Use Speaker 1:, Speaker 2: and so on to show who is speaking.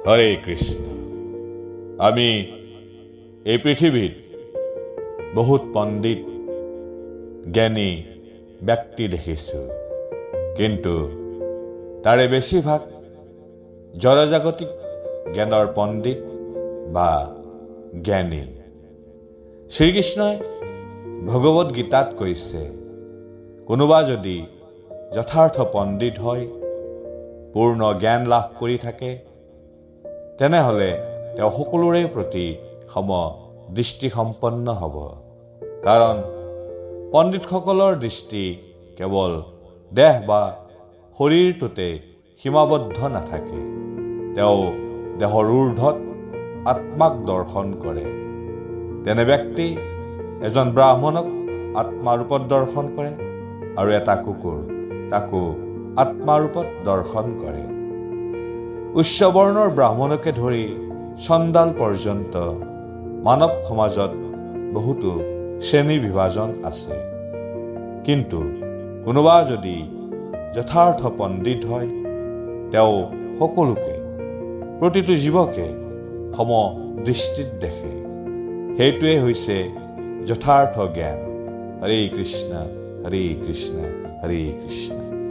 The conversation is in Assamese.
Speaker 1: হৰে কৃষ্ণ। আমি এই পৃথিৱীত বহুত পণ্ডিত, জ্ঞানী ব্যক্তি দেখিছোঁ, কিন্তু তাৰে বেছিভাগ জড়জাগতিক জ্ঞানৰ পণ্ডিত বা জ্ঞানী। শ্ৰীকৃষ্ণই ভগৱত গীতাত কৈছে, কোনোবা যদি যথাৰ্থ পণ্ডিত হয়, পূৰ্ণ জ্ঞান লাভ কৰি থাকে, তেনেহ'লে তেওঁ সকলোৰে প্ৰতি সম দৃষ্টিসম্পন্ন হ'ব। কাৰণ পণ্ডিতসকলৰ দৃষ্টি কেৱল দেহ বা শৰীৰটোতে সীমাবদ্ধ নাথাকে, তেওঁ দেহৰ ঊৰ্ধত আত্মাক দৰ্শন কৰে। তেনে ব্যক্তি এজন ব্ৰাহ্মণক আত্মাৰূপত দৰ্শন কৰে আৰু এটা কুকুৰ তাকো আত্মাৰূপত দৰ্শন কৰে। উচ্চবৰ্ণৰ ব্ৰাহ্মণকে ধৰি চণ্ডাল পৰ্যন্ত মানৱ সমাজত বহুতো শ্ৰেণী বিভাজন আছে, কিন্তু কোনোবা যদি যথাৰ্থ পণ্ডিত হয়, তেওঁ সকলোকে, প্ৰতিটো জীৱকে সম দৃষ্টিত দেখে। সেইটোৱে হৈছে যথাৰ্থ জ্ঞান। হৰে কৃষ্ণ, হৰে কৃষ্ণ, হৰে কৃষ্ণ।